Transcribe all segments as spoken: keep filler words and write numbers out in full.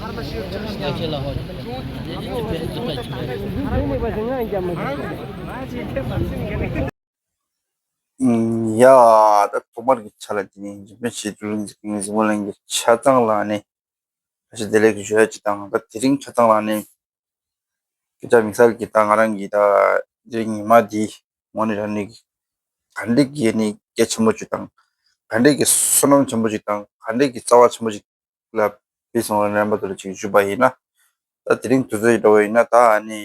ཡ། ད་ཐོག་མར་གྱི་ཆ་ལ་དེ་ནི་འཇིགས་མེད་བྱིས་གྲོལ་གླིང་གི་གཟིགས་མོ་གླིང་གི་ཆ་ཚང་ལ་ནི་བཀྲ་ཤིས་བདེ་ལེགས་ཞུ་ཡ་ཅིག་དང་། ད་དེ་རིང་ཆ་ཚང་ལ་ནི་སྐད་ཆ་དམིགས་བསལ་གྱི་ད་ང་རང་གི་ད་དེ་རིང་ཉི་མ་འདི་ངོ་ནས་རང་ནི་ག་འདྲས་ཀྱི་ནི་གལ་ཆེན་པོ་ཅིག་དང་། ག་འདྲས་ཀྱི་བསོད་ནམས་ཆེན་པོ་ཅིག་དང་། ག་འདྲས་ཀྱི་རྩ་བ་ཆེན་པོ་ཅིག་ལ་ཕུལ་སོང་བ་རྣམ་པ་ཚོ་ལ་ཅིག་ཞུས་པ་ཡིན་ན། ད་དེ་རིང་དུས་ཚོད་འདྲ་བོ་ཡིན་ན་ད་ཨ་ནི་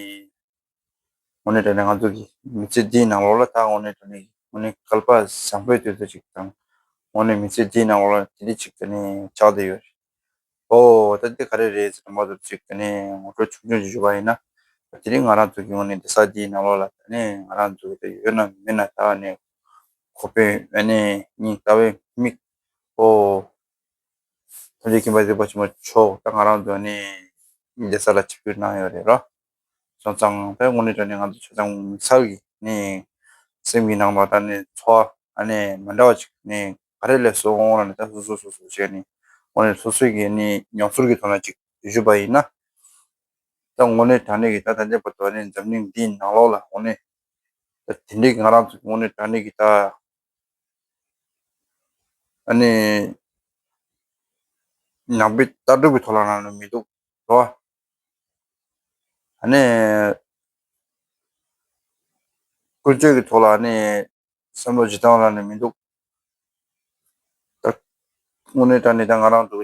དངོས་གནས་དྲང་གནས་ང་ཚོ་གི་མི་ཚེ་འདིའི་ནང་ལོགས་ལ་ད་དངོས་གནས་དྲང་གནས་དངོས་གནས་སྐལ་པ་བཟང་པོའི་དུས་ཚོད་ཅིག་དང་། དངོས་གནས་མི་ཚེ་འདིའི་ནང་ལོགས་ལ་དེ་འདྲ་ཅིག་ད་ནི་ཆགས་བསྡད་ཡོད་རེད། ཨོ་ད་འདི་ག་རེ་རེད་ཟེར་ན་མ་གཏོགས་ཅིག་ད་ནི་ངོ་སྤྲོད་ཆུང་ཆུང་ཅིག་ཞུས་པ་ཡིན་ན། ད་དེ་རིང་ང་རང་ཚོ་གི་དངོས་གནས་བསྡད་ས་འདིའི་ནང་ལོགས་ལ་ད་ནི་ང་རང་ཚོ་གི་ད་ཡོད་ན་མེད་ན་ད་ནི་ཁོ་པའི་ཨ་ནི་སྙིང་རྩ་བའི་མིག་ཨོ། ཐུགས་རྗེ་མཁྱེན་པ་གཟིགས་པ་ཆེན་པོ་མཆོག་ད་ང་རང་ཚོ་ནི་བསྡད་ས་ལ་ཆིབས་བསྒྱུར་གནང་ཡོད་རེད་རོ། སོང་ཙང་ད་དངོས་གནས་དྲང་གནས་ང་ཚོ་ཆ་ཚང་མི་ཚང་གི་ནི་སེམས་ཀྱི་ནང་ལ་ད་ནི་ཚོར་བ་ཨ་ནི་མི་འདྲ་བ་ཅིག་ནི་ག་རེ་སླེབས་སོང་ལབ་ནས་ད་སོ་སོ་སོ་སོ་བྱས་ནི་དངོས་གནས་སོ་སོའི་གི་ནི་མྱོང་ཚོར་གྱི་ཐོག་ནས་ཅིག་ཞུས་པ་ཡིན་ན། ད་དངོས་གནས་དྲང་གནས་ཀྱི་ད་ད་ལྟའི་བར་དུ་ཨ་ནི་འཛམ་གླིང་འདིའི་ནང་ལོགས་ལ་དངོས་གནས་ད་དེ་འདྲའི་གི་ང་རང་ཚོ་དངོས་གནས་དྲང་གནས་ཀྱི་ད་ཨ་ནི་ནང་པའི་ལྟ་གྲུབ་ཀྱི་ཐོག་ལ་ནང་ནས་མི་འདུག་རོ། ཨ་ནི་ཀུན་སྤྱོད་ཀྱི་ཐོག་ལ་ཨ་ནི་བསམ་བློ་ཇི་ལྟར་ལ་ནི་མི་འདུག་ད་དངོས་གནས་དྲང་གནས་ད་ང་རང་ཚོ་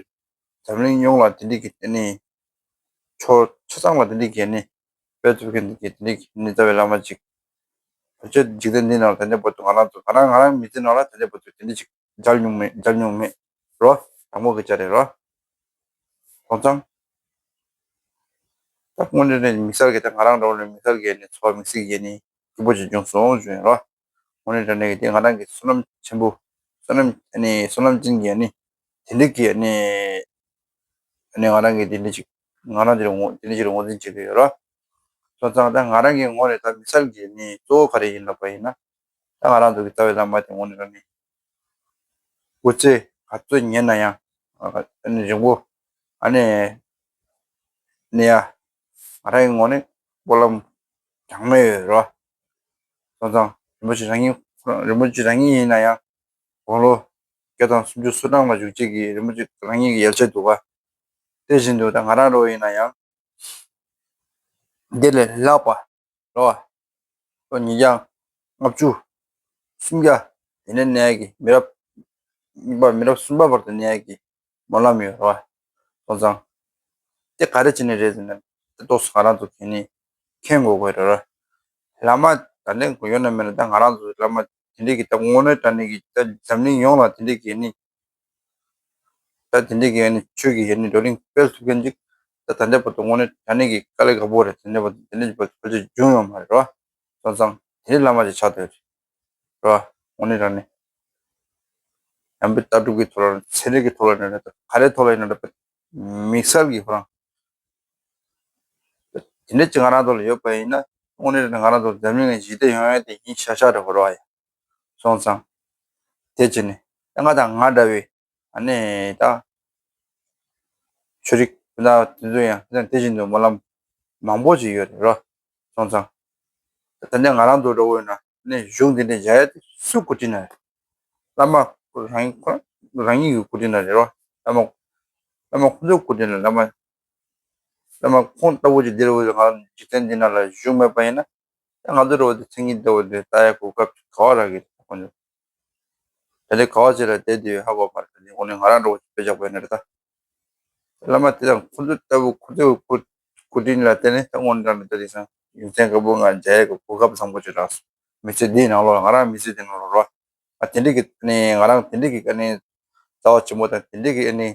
འཛམ་གླིང་ཡོངས་ལ་དེ་འདྲའི་གི་དེ་ནི་ཕྱོགས་ཆ་ཚང་ལ་དེ་འདྲའི་གི་ནི་སྤེལ་ཐུབ་མཁན་གྱི་དེ་འདྲའི་གི་ནི་རྩ་བའི་བླ་མ་ཅིག་བོད་ཆོས་འཇིག་རྟེན་འདི་ནང་ལ་དེ་འདྲའི་བར་དུ་ང་རང་ཚོ་ང་རང་ང་རང་མི་ཚེ་ནང་ལ་དེ་འདྲའི་བར་དུ་དེ་འདྲའི་ཅིག་མཇལ་མྱོང་མེད་མཇལ་མྱོང་མེད་རོ། དང་པོ་གི་ཆ་རེད་རོ། སོང་ཙང་། ད་དངོས་གནས་ནས་དམིགས་བསལ་གྱི་ད་ང་རང་འདྲ་བོ་ནས་དམིགས་བསལ་གྱི་ནི་ཚོར་བ་དམིགས་བསལ་གྱི་ནི་སྐྱིད་པོ་ཅིག་བྱུང་སོང་ཞུ་ཡིན་རོ། དངོས་གནས་དྲང་གནས་ཀྱི་དེ་ང་རང་གི་བསོད་ནམས་ཆེན་པོ། བསོད་ནམས་ཨ་ནི་བསོད་ནམས་ཅན་གྱི་ཨ་ནི་དེ་འདྲ་གི་ཨ་ནི་ཨ་ནི་ང་རང་གི་དེ་འདྲ་ཅིག་ང་རང་དེ་རུ་ངོ་དེ་འདྲ་ཅིག་རུ་ངོས་འཛིན་བྱེད་ཀྱི་ཡོད་རོ། སོང་ཙང་ད་ང་རང་གི་ངོས་ནས་ད་དམིགས་བསལ་གྱི་ནི་གཙོ་བོ་ག་རེ་ཡིན་ལབ་པ་ཡིན་ན། ད་ང་རང་ཚོ་གི་རྩ་བའི་བླ་མ་དེ་དངོས་གནས་དྲང་གནས་སྐུ་ཚེ་ག་ཚོད་ཉལ་ན་ཡང་ཨ་ནི་རིང་པོ་ཨ་ནི་གནས་ཡ་ང་རང་གི་ངོས་ནས་སྨོན་ལམ་གྲངས་མེད་ཡོད་རོ། སོང་ཙང་རིན་པོ་ཆེ་རང་ཉིད་རིན་པོ་ཆེ་རང་ཉིད་ཡིན་ན་ཡང་དགུང་ལོ་བརྒྱ་དང་སུམ་ཅུ་སོ་གྲངས་ལ་བཞུགས་བྱེད་ཀྱི་རིན་པོ་ཆེ་རང་ཉིད་ཀྱི་ཡར་ཆད་འདུག་ག་དེ་བཞིན་དུ་ད་ང་རང་རོ་ཡིན་ན་ཡང་དེ་ལས་ལྷག་པ་རོ། ལོ་ཉིས་བརྒྱ་ལྔ་བཅུ་སུམ་བརྒྱ་དེ་ནས་གནས་ཡ་གི་མི་རབས་གཉིས་པ་མི་རབས་གསུམ་པ་བར་དུ་གནས་ཡ་གི་སྨོན་ལམ་ཡོད་རོ། སོང་ཙང་དེ་ག་རེ་བྱས་ནས་རེད་ཟེར་ན་དེ་ཏོག་ཙམ་ང་རང་ཚོ་གས་ནི་མཁྱེན་དགོས་དགོས་རེད་རོ། བླ་མ་ད་ལན་ཡོད་ན་མེད་ན་ད་ང་རང་ཚོ་བླ་མ་དེ་འདྲས་ཀྱི་ད་དངོས་གནས་དྲང་གནས་ཀྱི་ད་འཛམ་གླིང་ཡོངས་ལ་དེ་འདྲས་ཀྱི་ནི་ད་དེ་འདྲས་ཀྱི་ནི་ཆོས་ཀྱི་ཡ་ནི་བགྲོ་གླེང་སྤེལ་ཐུབ་མཁན་ཅིག་ད་ད་ལྟའི་བར་དུ་དངོས་གནས་དྲང་གནས་ཀྱི་དཀའ་ལས་ཁག་པོ་རེད། དེ་འདྲས་བར་དུ་དེ་འདྲས་ཀྱི་བར་དུ་ཕལ་ཆེར་བྱུང་ཡོད་མ་རེད་རོ། སོང་ཙང་དེ་འདྲས་བླ་མ་ཅིག་ཆགས་བསྡད་ཡོད་རེད་རོ། དངོས་གནས་དྲང་གནས་ནང་པའི་ལྟ་གྲུབ་ཀྱི་ཐོག་ལ་ཚན་རིག་གི་ཐོག་ལ་ནས་རེད། ག་རེ་ཐོག་ལ་ཡིན་ན་རེད། དམིགས་བསལ་གྱི་ཁོ་རང་དེ་འདྲ་ཅིག་ང་རང་ཚོ་ལ་ཡོད་པ་ཡིན་ན་དངོས་གནས་ང་རང་ཚོ་འཛམ་གླིང་ལ་ཞི་བདེ་ཡོང་ཡ་དེ་ཡིན་ཤག་ཤག་རེད་ཁོ་རང་ཡ། སོང་ཙང་། དེ་བྱས་ནས་ད་ང་དང་ང་འདྲ་བའི་ཨ་ནི་ད་ཆོས་རིག་སྤུན་ཟླ་དེ་ཚོ་ཡང་དེ་བཞིན་དུ་སྨོན་ལམ་མང་པོ་ཞིག་ཡོད་རེད་རོ། སོང་ཙང་། ད་ལྟ་ང་རང་ཚོ་འདྲ་བོ་ཡིན་ན་ཨ་ནི་གཞུང་འདི་འདྲ་མཇལ་ཡ་དེ་སུ་སྐུ་དྲིན་ན་རེད། བླ་མ་རང་ཉིད་ཁོ་རང་ཉིད་ཀྱི་སྐུ་དྲིན་ན་རེད་རོ། བླ་མ་བླ་མ་ཁོ་ཚོའི་སྐུ་དྲིན་ན་བླ་མ། བླ་མ་ཁོང་ལྟ་བུ་ཅིག་འདིར་འོས་ང་འཇིག་རྟེན་འདི་ནང་ལ་བཞུགས་མེད་པ་ཡིན་ན། ད་ང་ཚོ་འདྲ་བོ་དེ་མཚན་ཉིད་ལྟ་བུ་དེ་ལྟ་ཡ་གོ་སྐབས་ག་བ་རག་གི་རེད་ཁོང་ཚོ། ད་ལྟ་ག་བ་ཅིག་ལ་བསྡད་དུས་ཧ་གོ་མ་རེད། ད་ནི་འོ་ནི་ང་རང་འདྲ་བོ་ཅིག་དཔེ་བཞག་པ་ཡིན་ན་རེད་ད། བླ་མ་དེ་དང་ཁོང་ཚོ་ལྟ་བུ་ཁོང་ཚོའི་སྐུ་སྐུ་དྲིན་ལ་བརྟེན་ནས་ད་དངོས་གནས་དྲང་གནས་ད་དེང་སང་ཡོན་ཏན་དཀར་པོ་ང་མཇལ་ཡ་གི་གོ་སྐབས་བཟང་པོ་ཅིག་རག་སོང་། མི་ཚེ་འདིའི་ནང་ལོགས་ལ་ང་རང་མི་ཚེ་འདིའི་ནང་ལོགས་རོ། ཨ་དེ་འདྲ་གི་ནི་ང་རང་དེ་འདྲ་གི་ཨ་ནི་རྩ་བ་ཆེན་པོ་དང་དེ་འདྲ་གི་ཨ་ནི་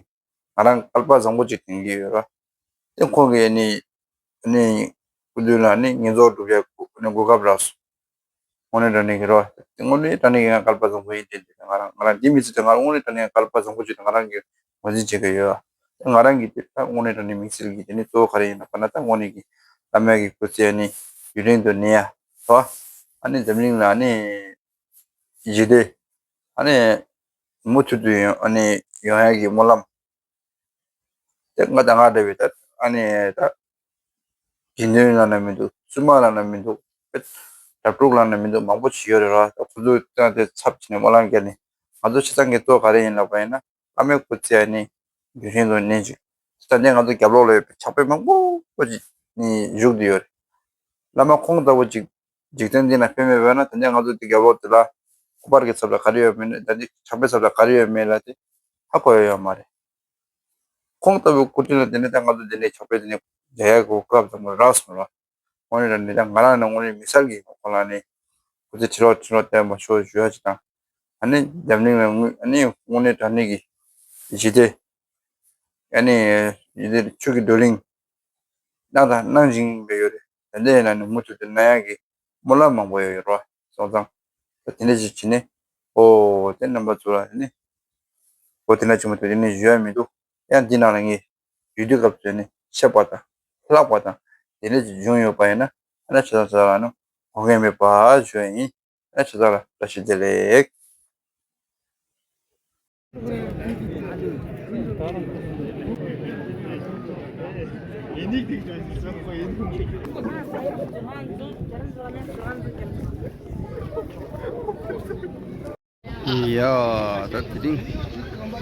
ང་རང་སྐལ་པ་བཟང་པོ་ཅིག་ལྡན་གྱི་ཡོད་ར། དེ་ཁོང་གིས་ཨ་ནི་ཨ་ནི་སྐུ་མདུན་ལ་ཨ་ནི་བསྙེན་རྫོགས་སྒྲུབ་ཡ་གོ་ཨ་ནི་གོ་སྐབས་རག་སོང་། དངོས་གནས་དྲང་གནས་ཀྱི་ར། དེ་དངོས་གནས་དྲང་གནས་ཀྱི་ང་སྐལ་པ་བཟང་པོ་ཡིན་དེ་འདི་ང་རང་ང་རང་འདི་མི་ཚེ་དེ་ང་རང་དངོས་གནས་དྲང་གནས་ཀྱི་སྐལ་པ་བཟང་པོ་ཅིག་དང་ང་རང་གིས་ངོས་འཛིན་བྱེད་ཀྱི་ཡོད། དེ་ང་རང་གིས་དེ་ད་དངོས་གནས་དྲང་གནས་དམིགས་བསལ་གྱི་དེ་ནི་གཙོ་བོ་ག་རེ་ཡིན་ན་པ་ན་ད་དངོས་གནས་ཀྱི་བླ་མ་གི་སྐུ་ཚེ་ཨ་ནི་ཡུན་རིང་དུ་གནས་ཡ་ར། ཨ་ནི་འཛམ་གླིང་ལ་ཨ་ནི་ཞི་བདེ་ཨ་ནི་མུ་མཐུད་དུ་ཡོང་ཨ་ནི་ཡོང་ཡ་གི་སྨོན་ལམ། དེ་ང་དང་ང་འདྲ་བའི་ད་ཨ་ནི་ད་དགེ་འདུན་ལབ་ན་མི་འདུག་བཙུན་མ་ལབ་ན་མི་འདུག་དྲ་གྲོགས་ལབ་ན་མི་འདུག་མང་པོ་ཅིག་ཡོད་རེད་ར། ད་ཁོ་ཚོ་ད་དེ་ཚབ་བྱས་ནས་སྨོན་ལམ་བརྒྱབ་ནས། ང་ཚོ་བྱས་ཙང་གི་གཙོ་བོ་ག་རེ་ཡིན་ལབ་པ་ཡིན་ན། བླ་མའི་སྐུ་ཚེ་ཨ་ནི་རྒྱུན་བཞིན་དུ་གནས་ཅིག་ད་ལྟ་ང་ཚོ་རྒྱབ་ལོགས་ལ་ཡོད་པའི་ཕྱག་དཔེ་མང་པོ་ཅིག་ནི་བཞུགས་བསྡད་ཡོད་རེད། བླ་མ་ཁོང་ལྟ་བུ་ཅིག་འཇིག་རྟེན་འདི་ན་ཕེབས་མེད་པ་ན། ད་ལྟ་ང་ཚོ་འདི་རྒྱབ་ལོགས་དེ་ལ་སྐུ་པར་གྱི་ཚབ་ལ་ག་རེ་ཡོད་མེད་ནི། ད་ལྟ་ཕྱག་དཔེ་ཚབ་ལ་ག་རེ་ཡོད་མེད་ལ་དེ་ཧ་གོ་ཡ་ཡོད་མ་རེད། ཁོང་ལྟ་བུའི་སྐུ་དྲིན་ལ་བརྟེན་ནས་ད་ང་ཚོ་འདི་ནས་ཕྱག་དཔེ་འདི་ནས་མཇལ་ཡ་གི་སྐབས་ཙམ་པོ་རག་སོང་ར། དངོས་གནས་དྲང་གནས་ད་ང་རང་ནི་དངོས་གནས་མི་གསར་གྱི་ཁོ་ལ་ནི་སྐུ་ཚེ་ཁྲི་ལོ་ཁྲི་ལོ་བརྟན་པར་ཤོག་ཞུ་ཡ་ཅིག་དང་། ཨ་ནི་འཛམ་གླིང་ལ་དངོས་ཨ་ནི་དངོས་གནས་དྲང་གནས་ཀྱི་ཞི་བདེ། ཨ་ནི་ཞི་བདེ་ཆོས་ཀྱི་བགྲོ་གླེང་གནང་དང་གནང་བཞིན་པའི་ཡོད་རེད། ད་ལྟའི་ཡིན་ན་ནི་མུ་མཐུད་དུ་གནང་ཡག་གི་སྨོན་ལམ་མང་པོ་ཡོད་རེད་བ། སོང་ཙང་ད་དེ་འདྲ་ཞིག་བྱས་ནས། ཨོ་དེ་རྣམ་པ་ཚོ་ལ་ནི་ཨོ་དེ་འདྲ་ཅིག་མ་གཏོགས་དེ་ནས་ཞུ་ཡ་མི་འདུག་ཡང་འདི་ནང་ལ་ངས་ཡུལ་དུས་སྐབས་སུ་ནི་ཆད་པ་དང་ལྷག་པ་དང་དེ་འདྲ་ཅིག་བྱུང་ཡོད་པ་ཡིན་ན། ཨ་ནི་ཆ་ཚང་ཆ་ཚང་ལ་ནི་དགོངས་འགལ་མེད་པ་ཞུ་ཡ་ཡིན། ཨ་ཆ་ཚང་ལ་བཀྲ་ཤིས་བདེ་ལེགས། ཡ། ད་དེ་རིང་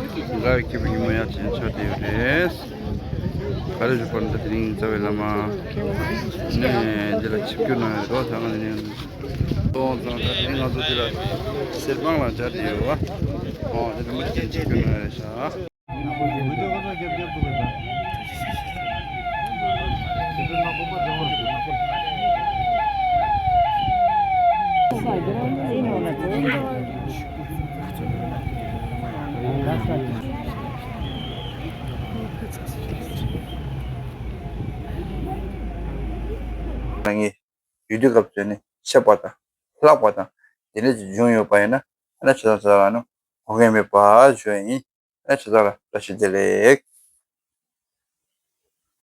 དགའ་བའི་སྐྱིད་པའི་ཉིན་མོ་ཡག་ཅིག་ཆགས་བསྡད་ཡོད་རེད། ག་རེ་ཞུ་དགོས་ན། ད་དེ་རིང་རྩ་བའི་བླ་མ་ནས་འདི་ལ་ཆིབས་བསྒྱུར་གནང་ཡོད་རོགས་ཚང་མ་ནས། གཏོང་ཙང་ད་དེ་རིང་ང་ཚོ་འདི་ལ་གསེར་སྦང་ལ་སྦྱར་བསྡད་ཡོད་བ། ཨོ་དེ་རིང་མ་ཅིག་ཆིབས་བསྒྱུར་གནང་ཡོད་ཤག་ཡུལ་དུས་སྐབས་སུ་ནི་ཆད་པ་དང་ལྷག་པ་དང་དེ་འདྲ་ཅིག་བྱུང་ཡོད་པ་ཡིན་ན། ཨ་ནི་ཆ་ཚང་ཆ་ཚང་ལ་ནི་དགོངས་འགལ་མེད་པ་ཞུ་ཡ་ཡིན། ཨ་ནི་ཆ་ཚང་ལ་བཀྲ་ཤིས་བདེ་ལེགས།